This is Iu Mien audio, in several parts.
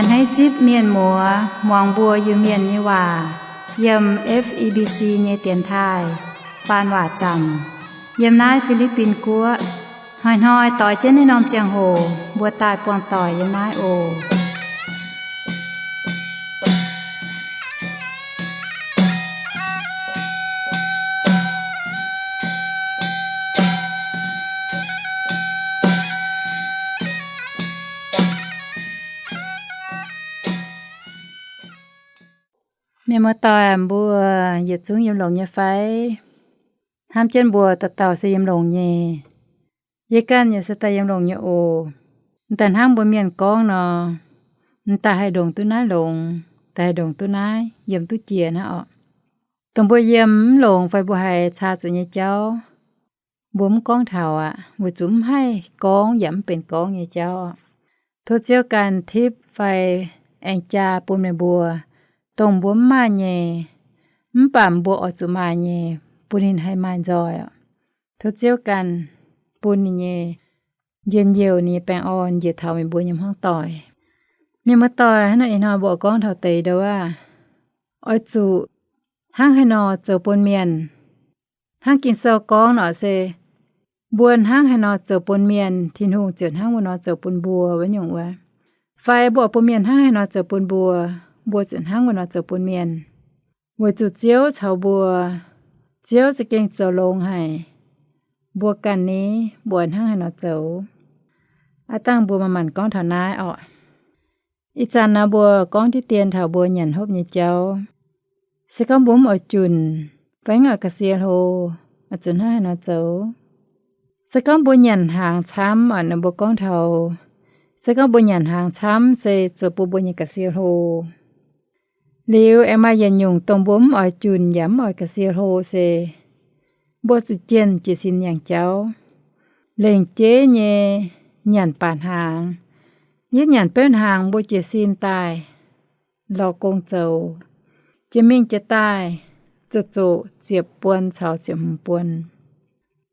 Hneiv zipv mienh muoz muangx mbuo Iu-Mienh nyei waac yiem F E B C nyei dienx taaih faan waac zaamc yiem naaiv Fi^li^bin Guoqv. Hnoi-hnoi doix jienv naaiv norm ziangh hoc mbuo daaih buangh doic yiem naaiv oc. Mienh muoz-doic, mbuo yietc zungv yiem longx nyei fai? Hnamv jienv mbuo dauh dauh se yiem longx nyei. Yie ganh yaac se daaih yiem longx nyei oc. M'daaih hnangv mbuo mienh gorngv nor, m'daaih haih ndongc duqv naaiv longx, daaih haih ndongc duqv naaiv, yiem duqv jiex naaiv orqc. Dongh mbuo yiem mv longx fai mbuo haiz caa zuqc nyei jauv, mbuo mv gorngv taux aqv, weic zuqc mv haih gorngv yaac mv benx gorngv nyei jauv orqc. Tov Ziouv ganh tipv fai aengx jaa bun meih mbuo, dongh mbuo mv maaih nyei, mv baac mbuo oix zuqc maaih nyei, bun ninh haih maaih nzoih orqc. Tov Ziouv ganh bun ninh nyei njien-youh, ninh nyei baengh orn njiec taux meih mbuo nyei hmuangv doic. Mienh muoz-doic, hnangv naaiv ih hnoi mbuo gorngv taux deix ndouv aav, oix zuqc hnangv haaix nor zoux bun mienh. Hnangv Ging-Sou gorngv nor se, mbuo hnangv haaix nor zoux bun mienh, Tin-Hungh ziouc hnangv wuov nor zoux bun mbuo wuov nyungc wuov. Fai mbuo oix bun mienh hnangv haaix nor zoux bun mbuo, mbuo zuqc hnangv wuov nor zoux bun mienh. Weic zuqc Ziouv caux mbuo, Ziouv za'gengh zoux longx haic. Mbuo ganh ni, mbuo hnangv haaix nor zoux? Aav dangh mbuo manc-manc gorngv taux naaiv orqc. Ih zanc nor mbuo gorngv diqv dien taux mbuo nyanc hopv nyei jauv. Se gorngv mbuo mv oix junc, fai mv oix ga'sie hlo, oix zuqc hnangv haaix nor zoux? Se gorngv mbuo nyanc hnaangx camv, nor mbuo gorngv taux, se gorngv mbuo nyanc hnaangx camv se zoux bun mbuo nyei ga'sie hlo. Liuz aengx maaih yietc nyungc dongh mbuo mv oix junc yaac mv oix ga'sie hlo se, mbuo zuqc jienh jiez sin yangh jauv, lengc jeiv nyei nyanc baac hnaangx. Yie nyanc beuv hnaangx mbuo jiez sin daaih, lorz gong zoux, jiex mingh jiex daaih, zoqc zoqc ziepc buon caux ziepc hmz buon.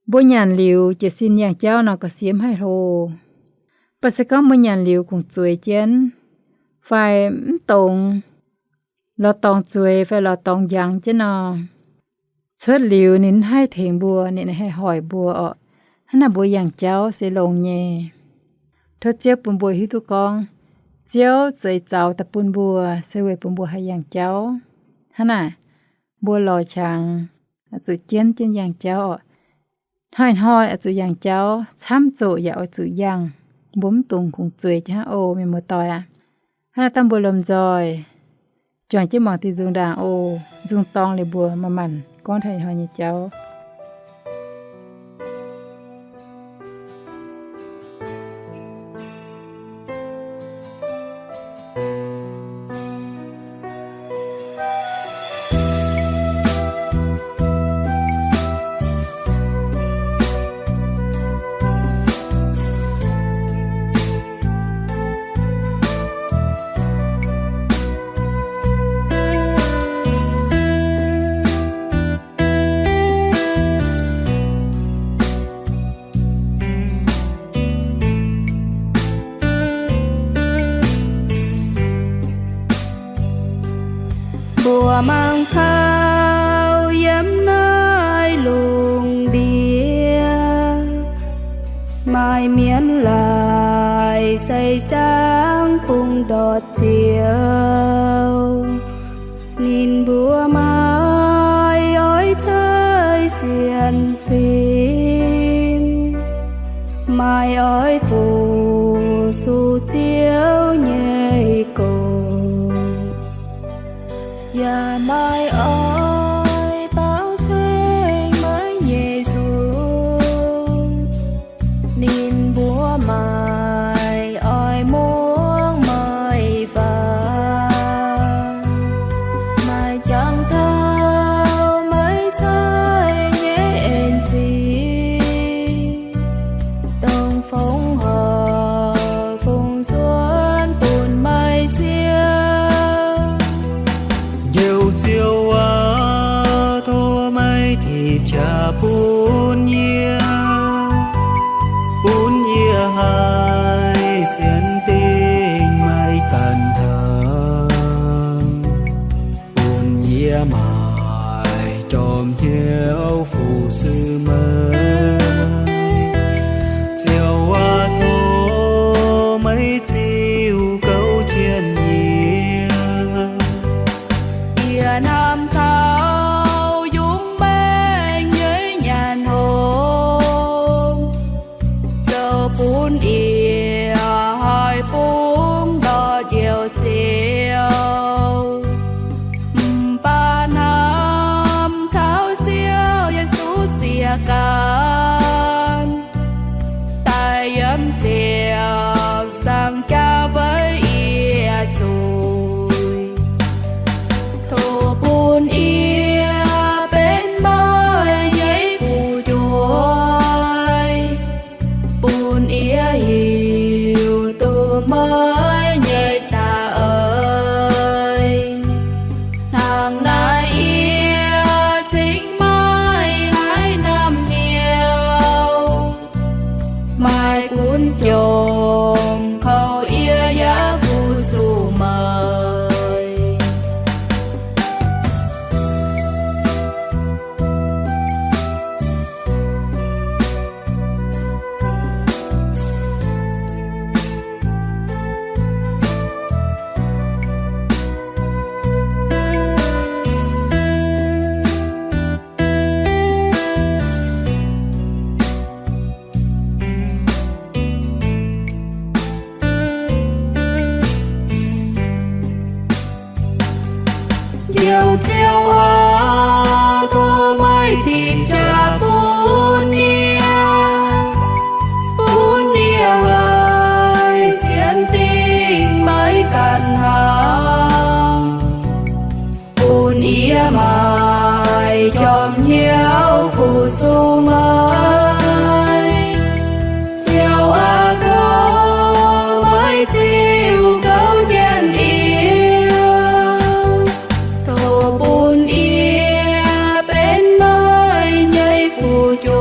Mbuo nyanc liuz jiez sin yangh jauv nor ga'sie mv haih hlo. Mv baac se gorngv mbuo nyanc liuz kungx zueiz jienv, fai mv dongz, lorz dorngx zueiz fai lorz dorngx njangx jienv nor, cuotv liuz ninh mv haih tengx mbuo, ninh haih hoic mbuo orqc. Hnangv naaic mbuo yangh jauv se longx nyei. Tov Ziouv bun mbuo hiuv duqv gorngv, Ziouv zeix zaux daaih bun mbuo se weic bun mbuo haih yangh jauv. Hnangv naaic, mbuo lorz qangx, zuqc jienv jienv yangh jauv orqc. Hnoi-hnoi oix zuqc yangh jauv, camv zoqc yaac oix zuqc yangh. Mbuo mv dungx kungx zueiz jauv hnangv oc, mienh muoz-doic aac. Hnangv naaic dangh mbuo lomh nzoih juangc jienv muangx diuh nzung ndaangc oc. Nzung dorng liuz mbuo manc-manc gorngv taux ih hnoi nyei jauv. Mbuo mangc taux yiem naaiv lungh ndiev, maaih mienh laaic seix zaangv bung ndortv Ziouv. Ninh mbuo maaih oix ceix sienx fim, maaih oix fu-sux Ziouv nyei gox, yaac maaih oix baaux ceng meih nyei nzung. Ninh mbuo maaih oix muangx meih faaux, maaih jangx taux meih ceix nyei en-zingh, dongh fongc horc fungx suonv bun meih Ziouv. Njoux Ziouv aac, tov meih tipc qaqv bun yie, bun yie haih sienx dingh meih ganh Ziouv aac, tov meih dingc jaax bun yie, bun yie haih sienx dingc meih ganh hnaangx, bun yie maaih jorm hnyouv fu-sux meih. Ziouv aac, tov meih ziux gouv jienv yie, tov bun yie benx meih nyei fu'jueiv,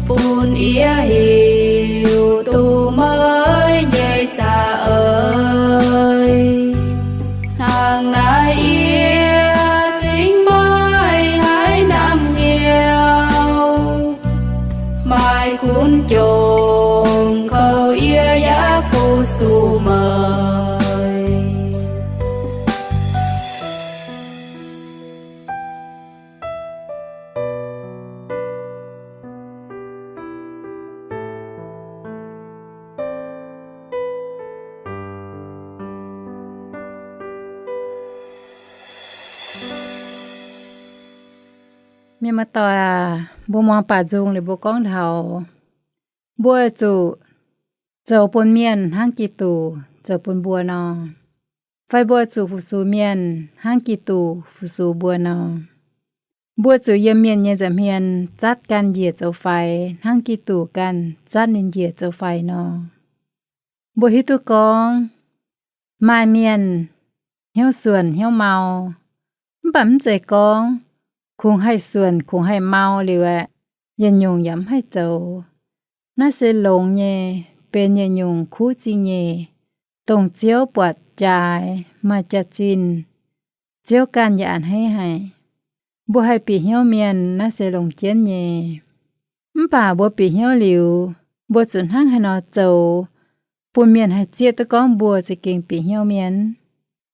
bun yie hiuv duqv meih nyei za'eix. Hnangv naaiv yie cingx maaih haaix norm hnyouv, maaih gunv jomc kouv yie yaac fu-sux meih. Mienh muoz-doic aac, mbuo muangx baac nzung liuz mbuo gorngv taux mbuo oix zuqc zoux bun mienh hnangv Giduc zoux bun mbuo nor, fai mbuo oix zuqc fu-sux mienh hnangv Giduc fu-sux mbuo nor, mbuo zuqc yiem mienh nyei nza'hmien zatv ganh njiec zoux faix hnangv Giduc ganh zatv ninh njiec zoux faix nor. Mbuo hiuv duqv gorngv maaih mienh hnyouv suonc hnyouv mau, mv baac mv zeiz gorngv kungx haih suonc kungx haih mau liuz aeqv, yietc nyungc yaac mv haih zoux. Naaiv se longx nyei, benx yietc nyungc kuv zingh nyeic, dongh Ziouv buatc jaaix, maaih jaax-zinh, Ziouv ganh yaac a'hneiv haic. Mbuo haih bieqc hnyouv mienh naaiv se longx jienv nyei. Mv baac mbuo bieqc hnyouv liuz, mbuo zuqc hnangv haaix nor zoux bun mienh haih zieqv duqv gorngv mbuo za'gengh bieqc hnyouv mienh?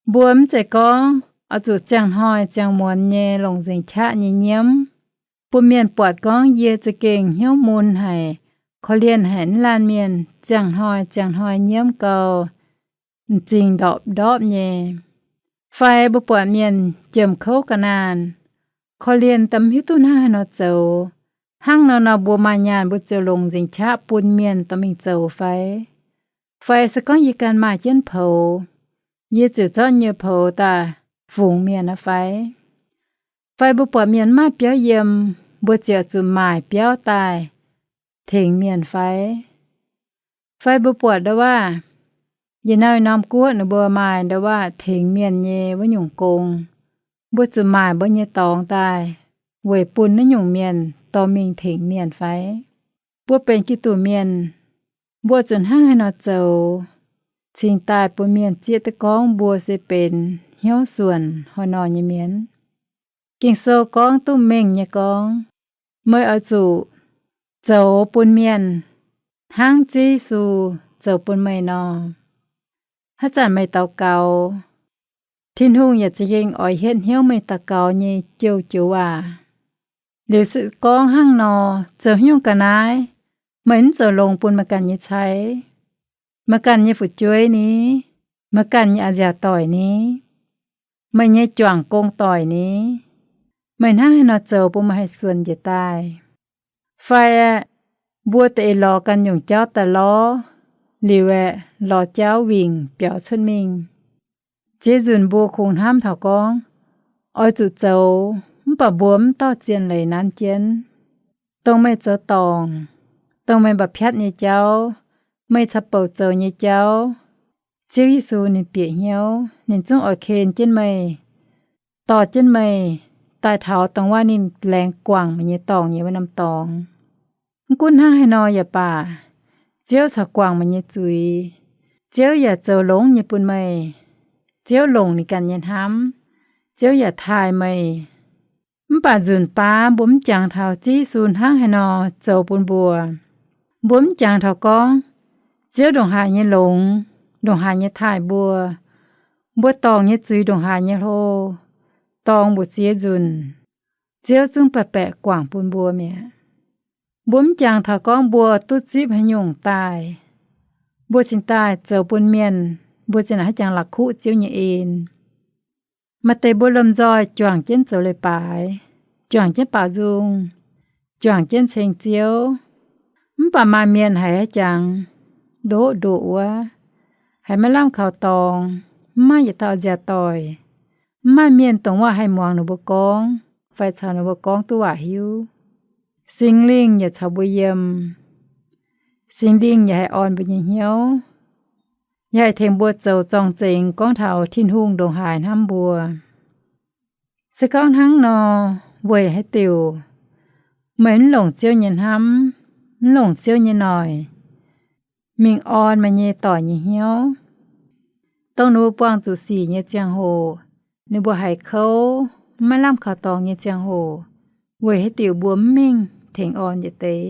Mbuo mv zeiz gorngv oix zuqc ziangh hnoi ziangh muonz nyei longc nzengc qaqv nyei nyiemv bun mienh buatc gorngv yie za'gengh hnyouv mun haic, korv-lienh haic naaiv laanh mienh, ziangh hnoi ziangh hnoi nyiemv gau, m'zing ndorpc ndorpv nyei. Fai mbuo buatc mienh jiem kouv ga'naanh, korv-lienh daaih mv hiuv duqv hnangv haaix nor zoux. Hnangv nor nor mbuo maaih nyaanh mbuo ziouc longc nzengc qaqv bun mienh dorh mingh zoux fai? Fai se gorngv yie ganh maaih jienv poux, yie ziouc zorqv nyei poux daaih fungx mienh aqv fai? Fai mbuo buatc mienh mv maaih biauv yiem, mbuo ziouc zuqc maaic biauv daaih tengx mienh fai? Fai mbuo buatc nda'waav, yietc norm norm guoqv ninh mbuo maaih nda'waav tengx mienh nyei wuov nyungc gong, mbuo zuqc maaic mbuo nyei dorngx daaih weic bun naaiv nyungc mienh dorh mingh tengx mienh fai? Mbuo benx Giduc mienh, mbuo zuqc hnangv haaix nor zoux cingx daaih bun mienh zieqv duqv gorngv mbuo se benx hnyouv suonc hnoi-hnoi nyei mienh? Ging-Sou gorngv duqv mengh nyei gorngv, meih oix zuqc zoux bun mienh hnangv Ziouv Yesu zoux bun meih nor. Haaix zanc meih daux gaux, Tin-Hungh yaac za'gengh oix hietv hnyouv meih daux gaux nyei joux-joux waac. Liuz se gorngv hnangv nor, zoux haaix nyungc ga'naaiv meih mv zoux longx bun meih ganh nyei cai, meih ganh nyei fu'jueiv ni, meih ganh nyei a'nziaauc doic ni, meih nyei juangc gong doic ni, meih hnangv haaix nor zoux bun meih haih suonc njiec daaih? Fai aeqv, mbuo da'eix lorz ganh nyungc jauv daaih lorz, liuz aeqv, lorz jauv wingc biaux cuotv mingh. Ziex nzunc mbuo kungx hnamv taux gorngv oix zuqc zoux, mv baac mbuo mv dauh zien leiz nanv jienv. Dongh meih zoux dorngc, dongh meih mba'piatv nyei jauv, meih caux bouc zoux nyei jauv, Ziouv Yesu ninh bieqc hnyouv, ninh zungv oix ken jienv meih, dorh jienv meih daaih taux dongh wuov ninh laengz guangc meih nyei dorngc nyei wuov norm dorngx. Mv gunv hnangv haaix nor yaac baac, Ziouv caux guangc meih nyei zuiz. Ziouv yaac zoux longx nyei bun meih. Ziouv longc ninh ganh nyei hnamv. Ziouv yaac taaih meih. Mv baac nzunc baav mbuo mv jangx taux Ziouv Yesu hnangv haaix nor zoux bun mbuo. Mbuo mv jangx taux gorngv Ziouv ndongc haaix nyei longx, ndongc haaix nyei taaih mbuo. Mbuo dorngc nyei zuiz ndongc haaix nyei hlo, dorngx mbu'ziex nzunc, Ziouv zungv baeqc baeqc guangc bun mbuo mi'aqv. Mbuo mv jangx taux gorngv mbuo duqv zipv haaix nyungc daaih, mbuo cingx daaih zoux bun mienh, mbuo zinh naaic haaix jangx la'kuqv Ziouv nyei en. Maaih deix mbuo lomh nzoih juangc jienv zoux leiz-baaix, juangc jienv baaux nzung, juangc jienv ceng Ziouv. Mv baac maaih mienh haiz haaix jangx ndoqv ndoqc wuov, haiz maiv lamh kaux dorngx, mv maaih yietc dauh nziaauc doic, mv maaih mienh dongh wuov haih muangx ninh mbuo gorngv fai caux ninh mbuo gorngv duqv waac hiuv. Singx Lingh yaac caux mbuo yiem. Singx Lingh yaac haih orn mbuo nyei hnyouv, yaac haih tengx mbuo zoux zorng-zengx gorngv taux Tin-Hungh ndongc haaix hnamv mbuo. Se gorngv hnangv nor, weic haaix diuc meih mv longc Ziouv nyei hnamv, mv longc Ziouv nyei noic mingh orn meih nyei doic nyei hnyouv? Dongh ninh mbuo buangh zuqc sic nyei ziangh hoc, ninh mbuo haiz kouv, maiv lamh kaux dorngx nyei ziangh hoc, weic haaix diuc mbuo mv mingh tengx orn yietc deix,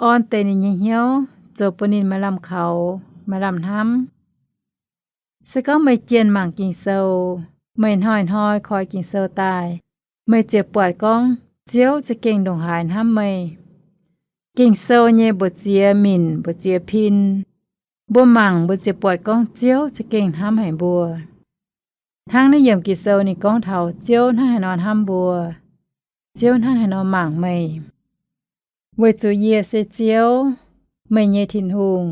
orn deix ninh nyei hnyouv, zoux bun ninh maaih lamh kaux, maaih lamh hnamv? Se gorngv meih jienh mangc Ging-Sou, meih hnoi-hnoi koi Ging-Sou daaih, meih ziouc buatc gorngv Ziouv za'gengh ndongc haaix hnamv meih. Ging-Sou nyei mbu'ziex minc mbu'ziex pin, mbuo mangc mbuo ziouc buatc gorngv Ziouv za'gengh hnamv haic mbuo. Hnangv naaiv yiemc Ging-Sou ninh gorngv taux Ziouv hnangv haaix nor hnamv mbuo, Ziouv hnangv haaix nor mangc meih. Weic zuqc yie se Ziouv, meih nyei Tin-Hungh,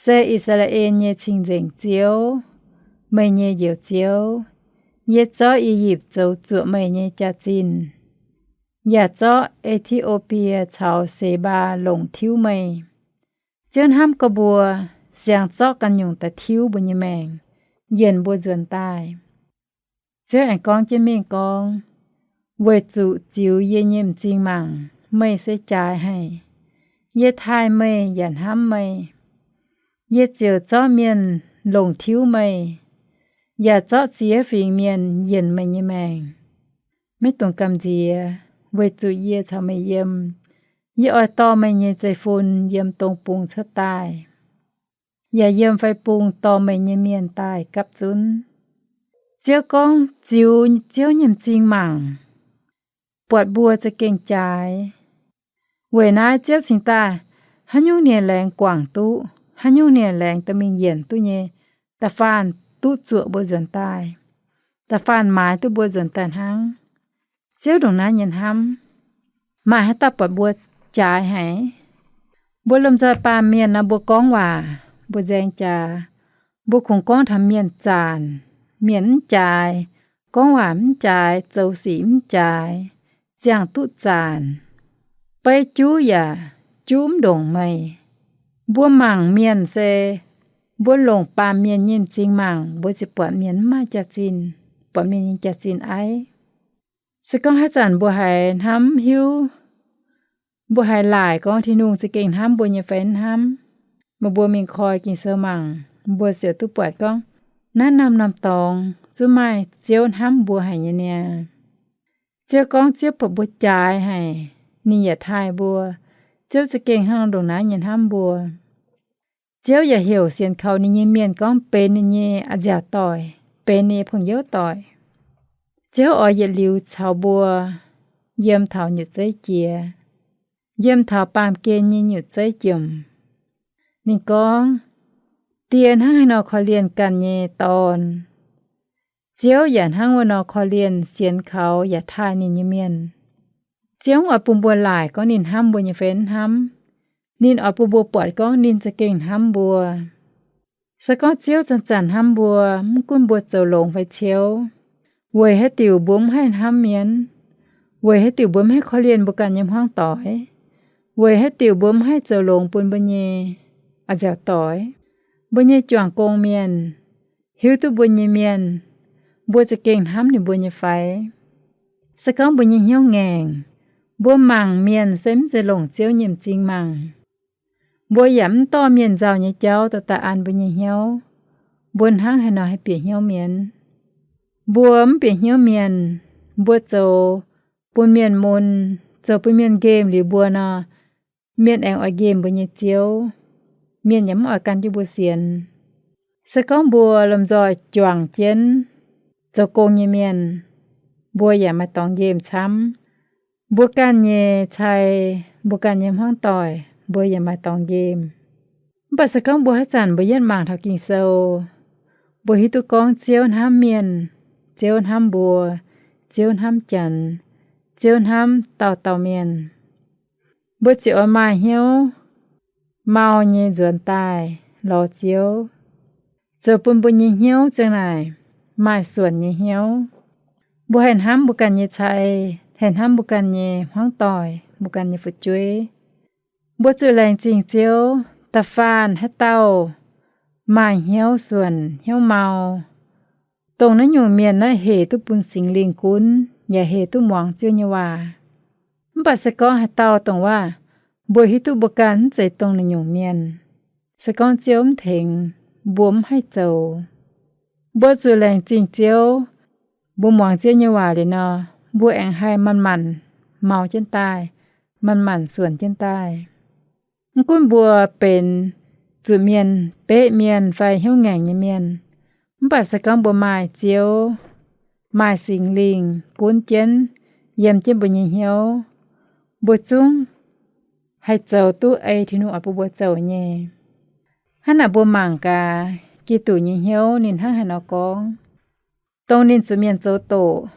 se I^saa^laa^en nyei Cing-Nzengc Ziouv, meih nyei Njoux Ziouv. Yie zorqv I^yipv zoux zuoqc meih nyei jaax-zinh, yaac zorqv E^ti^o^bie caux Sebaa longc tiuv meih. Ziouv hnamv gorx mbuo, siang zorqv ganh nyungc daaih tiuv mbuo nyei maengc, yienc mbuo nzuonx daaih. Ziouv aengx gorngv jienv mingh gorngv, weic zuqc ziux yie nyei m'zing mangc meih se jaaix haic. Yie taaih meih yaac hnamv meih. Yie ziouc zorqv mienh longc tiuv meih, yaac zorqv ziex fingx mienh yienc meih nyei maengc. Maiv dungx gamh nziex, weic zuqc yie caux meih yiem. Yie oix dorh meih nyei zeiv-fun yiem dong bung cuotv daaih, yaac yiem fai bung dorh meih nyei mienh daaih gapv zunv. Ziouv gorngv ziux Ziouv nyei m'zing mangc, buatc mbuo za'gengh jaaix. Weic naaiv Ziouv cingx daaih haaix nyungc nie laengz guangc duqv, haaix nyungc nie laengz dorh mingh yienc duqv nyei, da'faanh duqv zuoqc mbuo nzuonx daaih, da'faanh maaiz duqv mbuo nzuonx daaih hnangv. Ziouv ndongc naaiv nyei hnamv. Maaih haaix dauh buatc mbuo jaaix haic? Mbuo lomh nzoih baamh mienh nor, mbuo gorngv waac, mbuo nzaeng jaax, mbuo kungx gorngv taux mienh zaanc, mienh mv jaaix, gorngv waac mv jaaix, zoux sic mv jaaix, ziangh duqv zaanc, beiv juv yaac juv mv ndongc meih. Mbuo mangc mienh se, mbuo longc baamh mienh nyei m'zing mangc, mbuo ziouc buatc mienh mv maaih jaax-zinh, buatc mienh nyei jaax-zinh aiv. Se gorngv haaix zanc mbuo haiz hnamv hiuv, mbuo haiz laaic gorngv Tin-Hungh za'gengh hnamv mbuo nyei fai mv hnamv, meih mbuo mingh koi Ging-Sou mangc, mbuo ziouc duqv buatc gorngv naaiv norm-norm dorngx zungv maaih Ziouv hnamv mbuo haic nyei niaa. Ziouv gorngv Ziouv buatc mbuo jaaix haic, ninh yaac taaih mbuo. Ziouv za'gengh hnangv ndongc naaiv nyei hnamv mbuo. Ziouv yaac heuc sienx kaux ninh nyei mienh gorngv benx ninh nyei a'nziaauc doic, benx ninh nyei pong-youv doic. Ziouv oix yietc liuz caux mbuo yiem taux nyutc zeiv jiex, yiem taux baamh gen nyei nyutc zeiv jomc. Ninh gorngv, Die hnangv haaix nor korv-lienh ganh nyei dorn, Ziouv yaac hnangv wuov nor korv-lienh sienx kaux yaac taaih ninh nyei mienh. Ziouv mv oix bun mbuo laaic gorngv ninh hnamv mbuo nyei fai mv hnamv. Ninh oix bun mbuo buatc gorngv ninh za'gengh hnamv mbuo. Se gorngv Ziouv zanc-zanc hnamv mbuo, mv gunv mbuo zoux longx fai ciouv, weic haaix diuc mbuo mv haih hnamv mienh? Weic haaix diuc mbuo mv haih korv-lienh mbuo ganh nyei hmuangv doic? Weic haaix diuc mbuo mv haih zoux longx bun mbuo nyei a'nziaauc doic, mbuo nyei juangc gong mienh, hiuv duqv mbuo nyei mienh, mbuo za'gengh hnamv ninh mbuo nyei fai? Se gorngv mbuo nyei hnyouv ngaengc, mbuo mangc mienh se mv zeiz longc Ziouv nyei m'zing mangc, mbuo yaac mv dorh mienh nzauh nyei jauv dorh daaih an mbuo nyei hnyouv, mbuo hnangv haaix nor haih bieqc hnyouv mienh? Mbuo mv bieqc hnyouv mienh, mbuo zoux bun mienh mun, zoux bun mienh nqemh liuz mbuo nor, mienh aengx oix nqemh mbuo nyei Ziouv. Mienh yaac mv oix gan jienv mbuo sienx. Se gorngv mbuo lomh nzoih juangc jienv zoux gong nyei mienh, mbuo yaac maaih dorngx nqemh camv. Mbuo ganh nyei cai, mbuo ganh nyei hmuangv doic, mbuo yaac maaih dorngx nqemh. Mv baac se gorngv mbuo haaix zanc mbuo yietv mangc taux Ging-Sou, mbuo hiuv duqv gorngv Ziouv hnamv mienh, Ziouv hnamv mbuo, Ziouv hnamv Janx, Ziouv hnamv dauh dauh mienh. Mbuo ziouc oix maaih hnyouv mau nyei nzuonx daaih lorz Ziouv, zoux bun mbuo nyei hnyouv ziang naaic maaih suonc nyei hnyouv. Mbuo haih hnamv mbuo ganh nyei cai, haih hnamv mbuo ganh nyei hmuangv doic, mbuo ganh nyei fu'jueiv. Mbuo zuqc laengz zingh Ziouv da'faanh haaix dauh maaih hnyouv suonc hnyouv mau, dongh naaiv nyungc mienh naaiv hec duqv bun Singx Lingh gunv yaac hec duqv muangx Ziouv nyei waac. Mv baac se gorngv haaix dauh dongh waac mbuo hiuv duqv mbuo ganh mv zeiz dongh naaiv nyungc mienh, se gorngv Ziouv mv tengx, mbuo mv haih zoux. Mbuo zuqc laengz zingh Ziouv, mbuo muangx Ziouv nyei waac liuz nor, mbuo aengx haih manc-manc mau jienv daaih, manc-manc suonc jienv daaih. Mv gunv mbuo benx zuqc mienh, beqv mienh fai hnyouv ngaengc nyei mienh, mv baac se gorngv mbuo maaih Ziouv, maaih Singx Lingh gunv jienv, yiem jienv mbuo nyei hnyouv, mbuo zungv haih zoux duqv ei Tin-Hungh oix bun mbuo zoux nyei. Hnangv naaic mbuo mangc gaax Giduc nyei hnyouv ninh hnangv haaix nor gorngv. Dongh ninh zuqc mienh zoux doqc,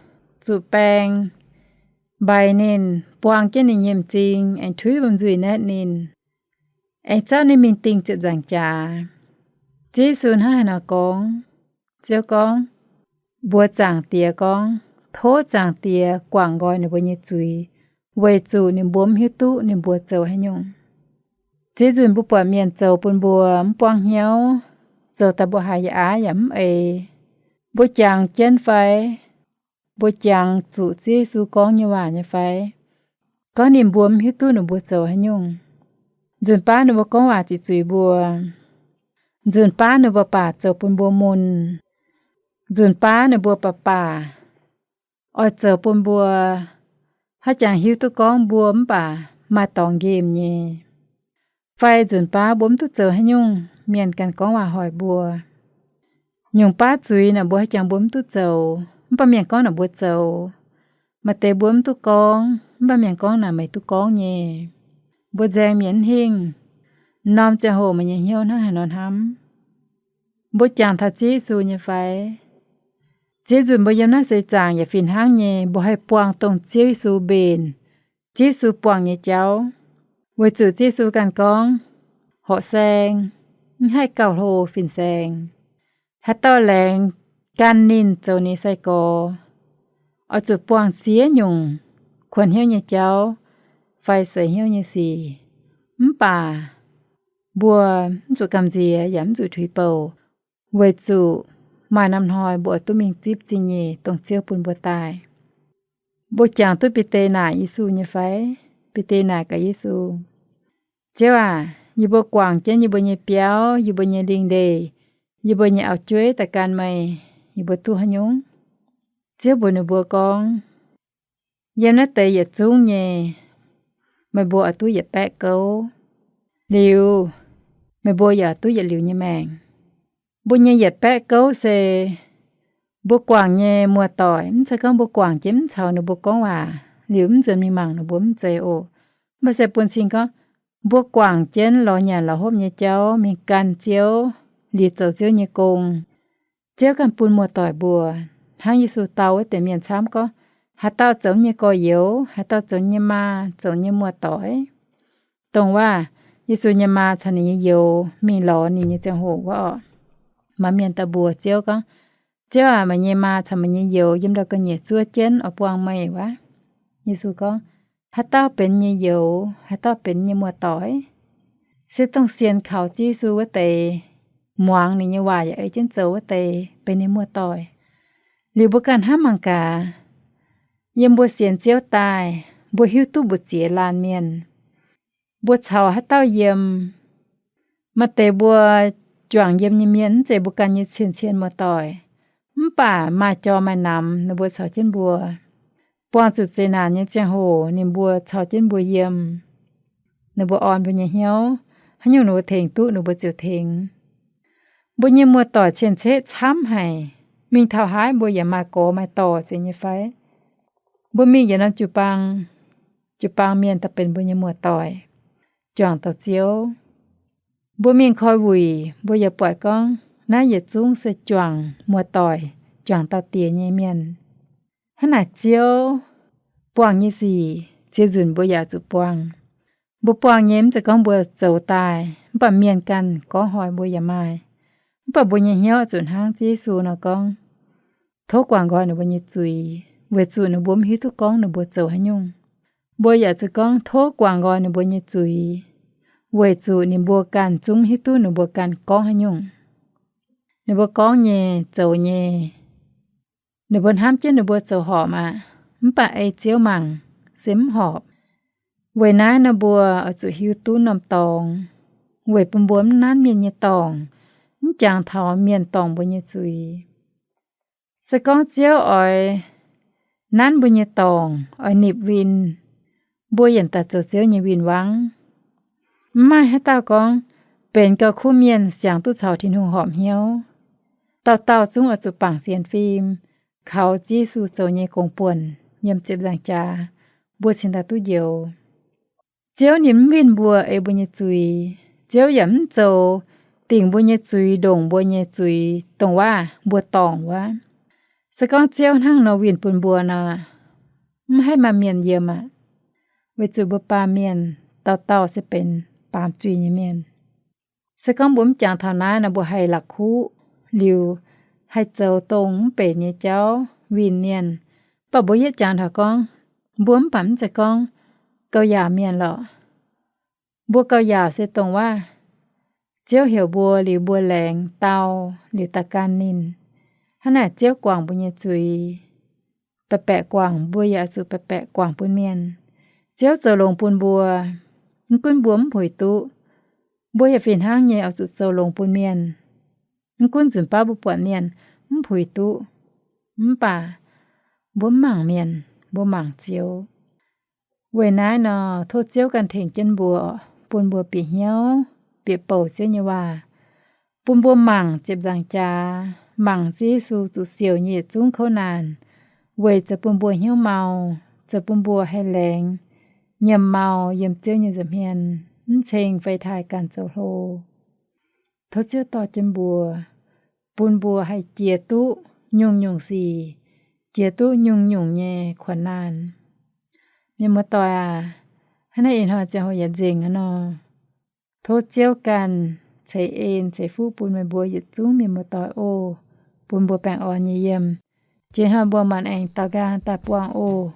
zuqc baeng, mbaix ninh, buang jienv ninh nyei m'zing, aengx tuix bun nzuih naetv ninh, aengx zauv ninh mingh dingh ziepc nzaangc jaax. Ziouv Yesu hnangv haaix nor gorngv? Ziouv gorngv, mbuox Zaangc Diex gorngv, tov Zaangc Diex guangc nqoi ninh mbuo nyei zuiz, weic zuqc ninh mbuo mv hiuv duqv ninh mbuo zoux haaix nyungc. Ziex nzunc mbuo buatc mienh zoux bun mbuo mv buangv hnyouv, zoux daaih mbuo haiz yaac aav yaac mv eix. Mbuo jangx jienv fai? Mbuo jangx zuqc Ziouv Yesu gorngv nyei waac nyei fai? Gorngv ninh mbuo mv hiuv duqv ninh mbuo zoux haaix nyungc. Nzunc baav ninh mbuo gorngv waac ziqc zuiz mbuo. Nzunc baav ninh mbuo baac zoux bun mbuo mun. Nzunc baav ninh mbuo baac baac oix zoux bun mbuo haaix jangx hiuv duqv gorngv mbuo mv baac maaih dorngx nqemh nyei. Fai nzunc baav mbuo mv duqv zoux haaix nyungc, mienh ganh gorngv waac hoic mbuo. Nyungc baav zuiz naaic mbuo haaix jangx mbuo mv duqv zoux, mv baac mienh gorngv naaic mbuo zoux. Maaih deix mbuo mv duqv gorngv, mv baac mienh gorngv naaic meih duqv gorngv nyei. Mbuo nzaeng mienh mv hingh. Norm ziangh hoc meih nyei hnyouv hnangv haaix nor hnamv? Mbuo jangx taux Ziouv Yesu nyei fai? Ziex nzunc mbuo yiem naaiv seix zaangc yaac fih hnangv nyei, mbuo haih buangh dongh Ziouv Yesu mbenc, Ziouv Yesu buangh nyei jauv. Weic zuqc Ziouv Yesu ganh gorngv, horqc saeng, mv haih gauh hlo fin-saeng. Haaix dauh laengz gan ninh zoux ninh sai-gorx, oix zuqc buangh ziex nyungc kuonx hnyouv nyei jauv fai seix hnyouv nyei sic. Mv baac mbuo mv zuqc gamh nziex yaac mv zuqc tuix bouc, weic zuqc maaih norm hnoi mbuo oix duqv mingh zipv zingh nyeic dongh Ziouv bun mbuo daaih. Mbuo jangx duqv Bide naaic Yesu nyei fai? Bide naaic gaax Yesu, Ziouv aac, yie mbuo guangc jienv yie mbuo nyei biauv, yie mbuo nyei lingh ndeic, yie mbuo nyei auv-jueiv daaih gan meih, yie mbuo duqv haaix nyungc? Ziouv mbuox ninh mbuo gorngv, yiem naaiv deix yietc zungv nyei, meih mbuo oix duqv yietc baeqv gouv. Liuz, meih mbuo yaac duqv yietc liuz nyei maengc. Mbuo nyei yietc baeqv gouv se mbuo guangc nyei muoz-doic, mv zeiz gorngv mbuo guangc jienv mv caux ninh mbuo gorngv waac liuz mv nzuonx mingh mangc ninh mbuo mv zeiz oc. Mv baac se bun cing gorngv mbuo guangc jienv lorz nyanc lorz hopv nyei jauv mingh gan Ziouv, liuz zoux Ziouv nyei gong. Ziouv ganh bun muoz-doic mbuo, hnangv Yesu dau wuov deix mienh camv gorngv, haaix dauh zoux nyei gorx-youz, haaix dauh zoux nyei maa, zoux nyei muoz-doic, dongh waac Yesu nyei maa caux ninh nyei youz mingh lorz ninh nyei ziangh hoc wuov orqc, maaih mienh daaih mbuox Ziouv gorngv, Ziouv aac, meih nyei maa caux meih nyei youz yiem ndau ga'nyiec zuov jienv oix buangh meih wuov. Yesu gorngv, haaix dauh benx nyei youz, haaix dauh benx nyei muoz-doic? Se dongh sienx kaux Ziouv Yesu wuov deix, muangx ninh nyei waac yaac ei jienv zoux wuov deix benx ninh muoz-doic. Liuz mbuo ganh hnamv mangc gaax, yiem mbuo sienx Ziouv daaih, mbuo hiuv duqv mbu'ziex laanh mienh, mbuo caux haaix dauh yiem? Maaih deix mbuo juangc yiem nyei mienh mv zeiz mbuo ganh nyei cien-cien muoz-doic, mv baac maaih jauv maaih namx ninh mbuo caux jienv mbuo. Buangh zuqc zeqc naanc nyei ziangh hoc ninh mbuo caux jienv mbuo yiem. Ninh mbuo orn mbuo nyei hnyouv, haaix nyungc ninh mbuo tengx duqv ninh mbuo ziouc tengx. Mbuo nyei muoz-doic cien-ceqv camv haic, mingh taux haaix mbuo yaac maaih gorx maaih dorh zeiz nyei fai? Mbuo mingh yietc norm jiu-baang, jiu-baang mienh daaih benx mbuo nyei muoz-doic, juangc douc Ziouv. Mbuo mingh koi wuic mbuo yaac buatc gorngv naaiv yietc zungv se juangc muoz-doic juangc dauh diex nyei mienh. Hnangv naaic Ziouv buangh nyei sic, ziex nzunc mbuo yaac zuqc buangh. Mbuo buangh nyei mv zeiz gorngv mbuo zoux daaih, mv baac mienh ganh gorngv hnoi mbuo yaac maaih. Mv baac mbuo nyei hnyouv zuqc hnangv Yesu nor gorngv, tov guangc nqoi ninh mbuo nyei zuiz, weic zuqc ninh mbuo mv hiuv duqv gorngv ninh mbuo zoux haaix nyungc. Mbuo yaac zuqc gorngv tov guangc nqoi ninh mbuo nyei zuiz, weic zuqc ninh mbuo ganh zungv hiuv duqv ninh mbuo ganh gorngv haaix nyungc. Ninh mbuo gorngv nyei, zoux nyei, ninh mbuo hnamv jienv ninh mbuo zoux horpc aqv, mv baac ei Ziouv mangc se mv horpc. Weic naaiv nor mbuo oix zuqc hiuv duqv norm dorngx, weic bun mbuo mv nanv mienh nyei dorngc, mv jangx taux mienh dorngc mbuo nyei zuiz. Se gorngv Ziouv oix nanv mbuo nyei dorngc, oix nipc win, mbuo yienc daaih zoux Ziouv nyei win-wangv. Mv maaih haaix dauh gorngv benx gauh kuv mienh siangx duqv caux Tin-Hungh horpc hnyouv. Dauh dauh zungv oix zuqc bangc sienx fim, kaux Yesu zoux nyei gong-buonc yiem ziepc nzaangc jaax, mbuo cingx daaih duqv njoux. Ziouv ninh mv winh mbuo ei mbuo nyei zuiz. Ziouv yaac mv zoux dingc mbuo nyei zuiz, ndongc mbuo nyei zuiz, dongh waac mbuo dorngc wuov. Se gorngv Ziouv hnangv nor winh bun mbuo nor, mv haih maaih mienh yiem aqv. Weic zuqc mbuo baamh mienh dauh dauh se benx baamz zuiz nyei mienh. Se gorngv mbuo mv jangx taux naaiv nor, mbuo haih la'kuqv liuz, haih zoux dongh mv benx nyei jauv winh mienh. Mv baac mbuo yietv jangx taux gorngv, mbuo mv baac mv zeiz gorngv gauh yaauc mienh lorqc. Mbuo gauh yaauc se dongh waac Ziouv heuc mbuo liuz, mbuo laengz dau liuz daaih gan ninh. Hnangv naaic Ziouv guangc mbuo nyei zuiz, baeqc baeqc guangc, mbuo yaac zuqc baeqc baeqc guangc bun mienh. Ziouv zoux longx bun mbuo, mv gunv mbuo mv puix duqv, mbuo yaac fih hnangv nyei oix zuqc zoux longx bun mienh. Mv gunv nzunc baav mbuo buatc mienh mv puix duqv, mv baac mbuo mv mangc mienh, mbuo mangc Ziouv. Weic naaiv nor, tov Ziouv ganh tengx jienv mbuo, bun mbuo bieqc hnyouv, bieqc bouc Ziouv nyei waac, bun mbuo mangc ziepc nzaangc jaax, mangc Ziouv Yesu zuqc siouc nyei yietc zungv kouv naanc, weic zoux bun mbuo hnyouv mau, zoux bun mbuo haih laengz nyiemc mau yiem Ziouv nyei nza'hmien, mv ceng fei taaih ganh zoux hlo. Tov Ziouv dorh jienv mbuo, bun mbuo haih jiex duqv nyungc-nyungc sic, jiex duqv nyungc-nyungc nyei kuonx naanh. Mienh muoz-doic aac, hnangv naaiv ih hnoi ziangh hoc yaac nzengc aqv nor. Tov Ziouv ganh ceix en ceix fuqv bun meih mbuo yietc zungv mienh muoz-doic oc, bun mbuo baengh orn nyei yiem. Jiex hnoi mbuo maanc aengx daux nqaang daaih buangh oc.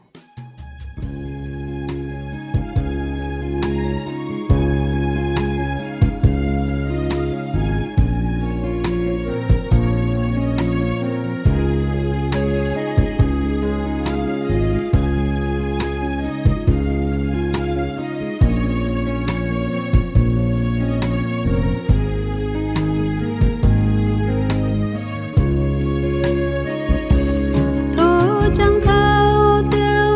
Tov jangx taux Ziouv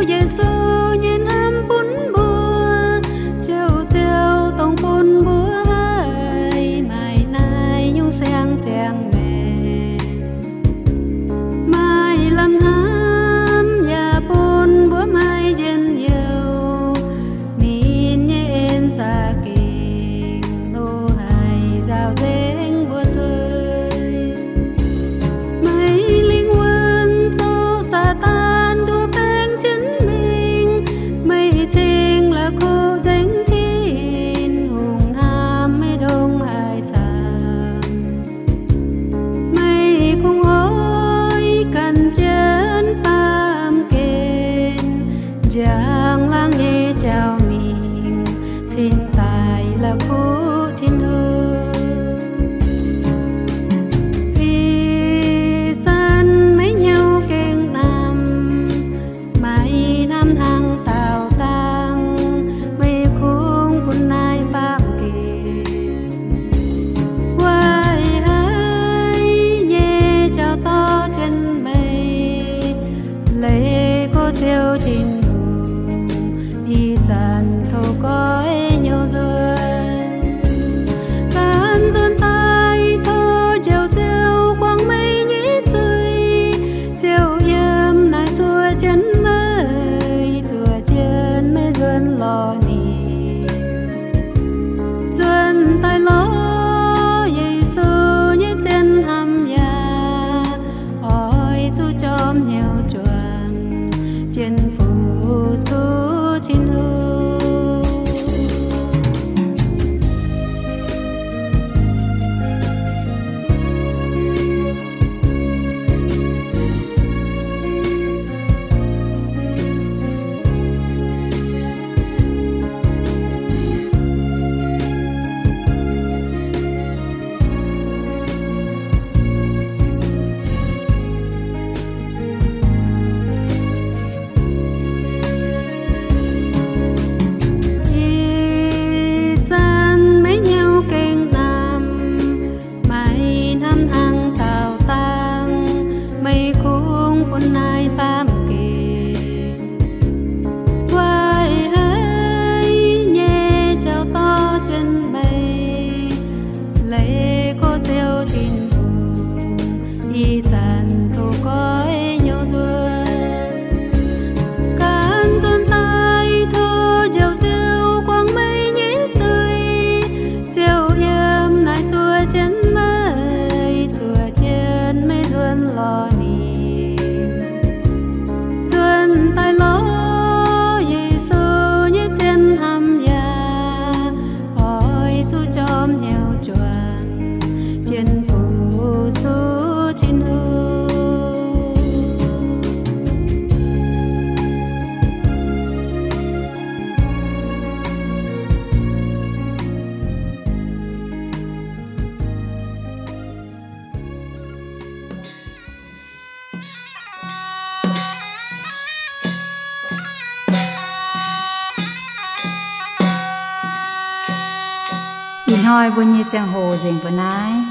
Ih hnoi mbuo nyei ziangh hoc nzengc mbuo naaiv.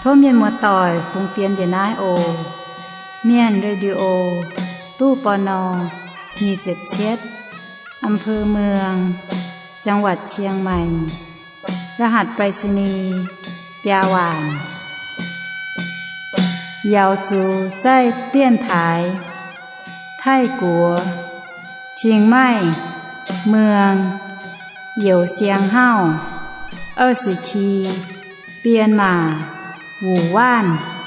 Tov mienh muoz-doic fungx fienx njiec naaiv oc. Mienh Radio, ตู้ ปณ. nyic ziepc cietv, อำเภอเมือง จังหวัดเชียงใหม่ รหัสไปรษณีย์ biaa waanc. Yaux zuqc zaih dienv taaix Taiv-Guoqv, Qingmai Muang, Youz Siang Hauv, 二十七, Bienh Maac, Wuc Waanv.